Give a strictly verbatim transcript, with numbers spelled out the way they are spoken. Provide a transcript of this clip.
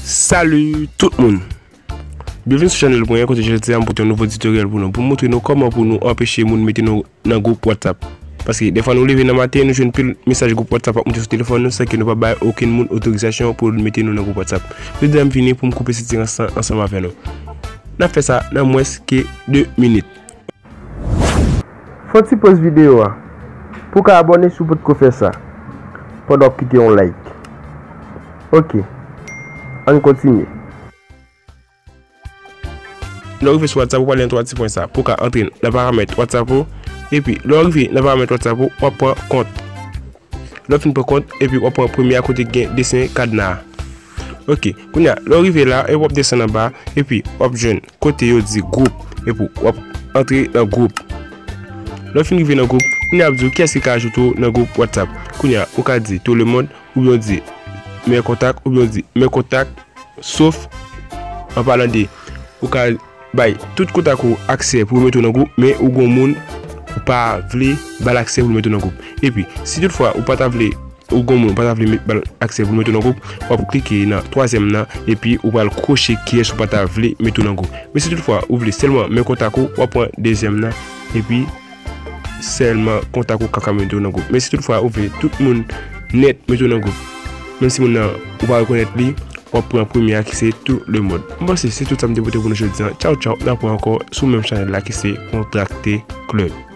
Salut tout moun! Byenvini sou chanèl mwen, kote jodi a m pote yon nouvo tutorial pou nou, pou m montre nou kòman pou nou anpeche moun mete nou nan gwoup WhatsApp. Paske defwa nou leve nan maten, nou jwenn pil mesaj gwoup WhatsApp ap moute sou telefòn nou, san ke nou pa bay okenn moun otorizasyon pou l mete nou nan gwoup WhatsApp. Jodi a m vini pou m koupe sitirans lan ansanm avè nou. N ap fè sa nan mwens ke de minit. Fè yon ti poz videyo a pou w ka abòne si w potko fè sa, pandan w ap kite yon like. Ok, ann kontinye. Lè w rive sou WhatsApp, ou prale nan twa ti pwen sa pou w ka antre nan paramèt WhatsApp ou. Epi, lè w rive nan paramèt WhatsApp ou, w ap pran kont. Lè w fin pran kont, epi w ap pran premye a kote gen desen kadna a. Ok, kounye a, lè w rive la, epi w ap desann anba, epi w ap jwenn kote yo di gwoup, epi w ap antre nan gwoup. Lè w fin rive nan gwoup, kounye a ap di w kiyès ki ka ajoute w nan gwoup WhatsApp. Kounye a, ou ka di tout le monde, oubyen w di mes contacts, oubyen w di mes contacts, sauf an palan de, ou ka bay tout kontak ou aksè pou yo mete w nan gwoup, men ou gon moun ou pa vle ba l aksè pou l mete w nan gwoup. Epi, si toutfwa ou pa ta vle, ou gon moun ou pa ta vle met, ba l aksè pou l mete w nan gwoup, w ap klike nan twazyèm nan, epi ou pral koche kiyès ou pa ta vle mete w nan gwoup. Men si toutfwa ou vle sèlman men kontak ou, w ap pran dezyèm nan, epi sèlman kontak ou ka ka mete w nan gwoup. Men si toutfwa ou vle tout moun nèt mete w nan gwoup, menm si moun nan ou pa rekonèt li, w ap pran premye a ki se tout le monde. M panse se tout sa m te pote pou nou jodi a. Tchaw, tchaw, n ap wè ankò sou menm chanèl la ki se Kontrakte Club.